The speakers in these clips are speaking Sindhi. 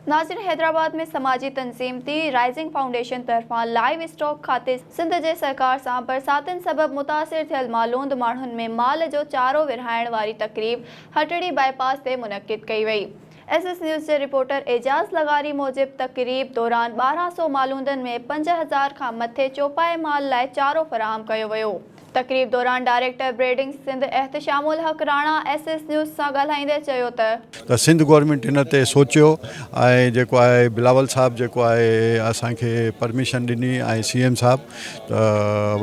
ناظرين حيدرآباد ۾ سماجي تنظيم the rising foundation طرفان لائيو اسٽاڪ کاتي سنڌ جي سرڪار سان برساتن سبب متاثر ٿيل مالوند ماڻهن ۾ مال جو چارو ورهائڻ واري تقريب هٽڙي بائي پاس تي منعقد ڪئي وئي. ايس ايس نيوز جي رپورٽر اعجاز لغاري موجب تقريب دوران 12 سئو مالوندن ۾ 5000 کان مٿي چوپائي مال لاء چارو فراهم ڪيو ويو. تقريب دوران director breeding Sindh Ehtesham ul Haq Rana S S news سان ڳالهائيندي چيو ته. ته سنڌ گورنمينٽ ان تي سوچيو ۽ جيڪو آهي بلاول صاحب جيڪو آهي اسان کي پرميشن ڏني ۽ سي ايم صاحب ته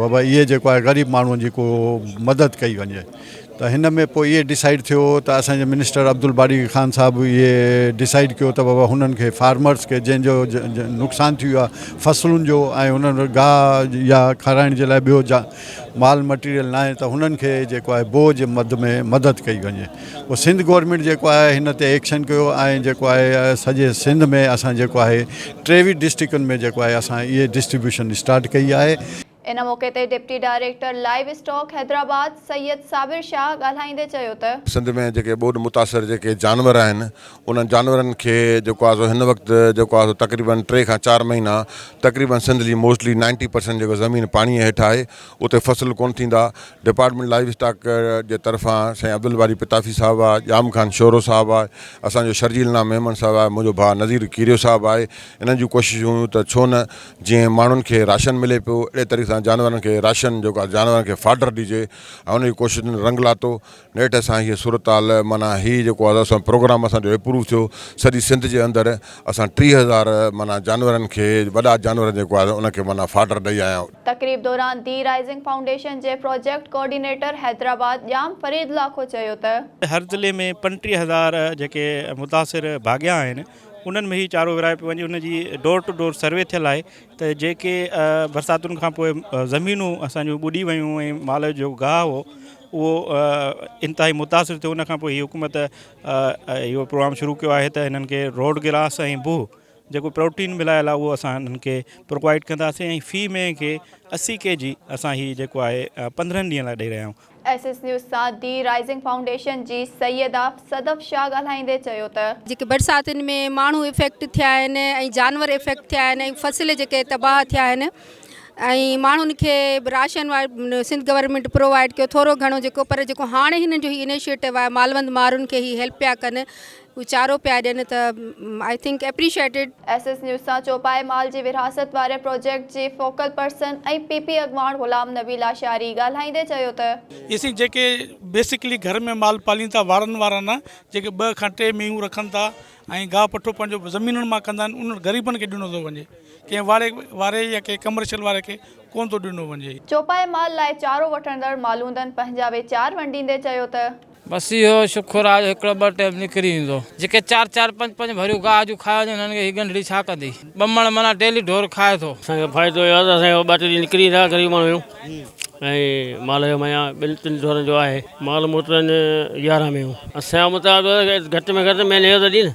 بابا اهي جيڪو آهي غريب ماڻهن جي ڪو مدد ڪئي وڃي ته هن ۾ پوء اهي ڊسائيڊ ٿيو ته اسان جي منسٽر عبدالباري خان صاحب اهي ڊسائيڊ ڪيو ته بابا هنن کي فارمرس کي جنهن جو نقصان ٿي ويو آهي فصلن جو ۽ هنن وٽ گاهه يا کارائڻ جي لاء ٻيو جا مال مٽيريل ناهي ته هنن کي جيڪو آهي بوء جي مد ۾ مدد ڪئي وڃي پوء سنڌ گورنمينٽ جيڪو آهي هن تي ايڪشن ڪيو ۽ جيڪو آهي سڄي سنڌ ۾ اسان جيڪو آهي 23 ڊسٽرڪن ۾ جيڪو آهي اسان اهي ڊسٽريبيوشن اسٽارٽ ڪئي آهي. ان موقعي تي deputy director livestock Hyderabad Syed Sabir Shah ڳالهائيندي چيو ته. سنڌ ۾ جيڪي ٻوڏ متاثر جيڪي جانور آهن انهن جانورن کي جيڪو آهي سو هن وقت جيڪو آهي سو تقريبن ٽي کان چار مهينا تقريبن سنڌ جي موسٽلي نائنٽي پرسنٽ جيڪو زمين پاڻي هيٺ آهي اتي فصل ڪونه ٿيندا ڊپارٽمينٽ لائيو اسٽاڪ جي طرفان سائين عبدالباري پتافي صاحب آهي ڄام خان شورو صاحب آهي اسان جو شرجيل نام ميمڻ صاحب آهي منهنجو ڀاء نذير کيريو صاحب آهي انهن جون ڪوششون هيون ته ڇو نه جيئن ماڻهن کي راشن ملي پيو اهڙي طريقي سان جانورن کي راشن جيڪو آهي جانورن کي فاڊر ڏجي ۽ ان جي ڪوششن رنگ لاتو نيٺ اسان هيء صورتحال معنيٰ هي جيڪو آهي اسان پروگرام اسان جو اپروو ٿيو سڄي سنڌ جي اندر اسان 30 هزار معنيٰ جانورن کي وڏا جانور جيڪو آهي ان کي معنيٰ فاڊر ڏئي آيا آهيون. تقريب دوران the rising foundation جي پروجيڪٽ ڪوآرڊينيٽر حيدرآباد ڄام فريد لاکو چيو ته. هر ضلعي ۾ 35 هزار جيڪي متاثر ڀاڳيا آهن انهن ۾ هي چارو ورهايو پيو وڃي ان جي ڊور ٽو ڊور سروي ٿيل آهي ته جيڪي برساتن کان پوء زمينون اسان جون ٻڏي ويون ۽ مال جو گاهه هو اهو انتهائي متاثر ٿيو ان کان پوء هي حڪومت اهو پروگرام شروع ڪيو آهي ته هنن کي روڊ گراس ۽ بوهه جيڪو پروٽين ملايل آهي اهو اسان هنن کي پرووائيڊ ڪنداسين ۽ في مينهن کي 80 ڪي جي اسان هي جيڪو آهي 15 ڏينهن لاء ڏئي رهيا آهيون. ايس ايس نيوز سان the rising foundation جي سيده صدف شاهه ڳالهائيندي چيو ته. جيڪي برساتن ۾ ماڻهو افيڪٽ ٿيا آهن ۽ جانور افيڪٽ ٿيا آهن ۽ فصل جيڪي تباهه ٿيا آهن ۽ ماڻهن کي راشن سنڌ گورنمينٽ پرووائيڊ ڪيو ٿورو گهڻو جيڪو پر جيڪو هاڻي هنن جو هي انيشيٽو آهي مالوند مارن کي هي هيلپ پيا ڪن هو چارو پيا ڏين ته I think appreciated. S S news سان چوپائي مال جي ورهاست واري پروجيڪٽ جي فوڪل پرسن ۽ پي پي اڳواڻ غلام نبي لاشاري ڳالهائيندي چيو ته. اسين جيڪي بيسڪلي گهر ۾ مال پالين ٿا واڙن وارا نه جيڪي ٻه کان ٽي مينهون رکن ٿا ۽ گاهه پٺو پنهنجو زمينن مان ڪندا آهن انهن غريبن کي ڏنو ٿو وڃي ڪنهن واڙي واري يا ڪنهن ڪمرشل واري کي ڪونه ٿو ڏنو وڃي. چوپائي مال لاء چارو وٺندڙ مالوندن پنهنجا ويچار ونڊيندي چيو ته. بس اهو شڪر آ جو هڪڙو ٻه ٽيم نڪري ايندو. جيڪي چار چار پنج پنج ڀريون گاهه جون کائي وڃن انهن کي هي ڳنڍڙي ڇا ڪندي. ٻه مڻ معنيٰ ڊيلي ڍور کائي ٿو. اسان کي فائدو اهو آهي ته اسان جو ٻه ٽي ڏينهن نڪري ايندا غريب ماڻهو آهيون ۽ مال جو معنيٰ ٻن ٽن ڍورن جو آهي مال موٽرن 11 مينهون اسان جو مطالبو آهي ته گهٽ ۾ گهٽ مهيني جو ته ڏين.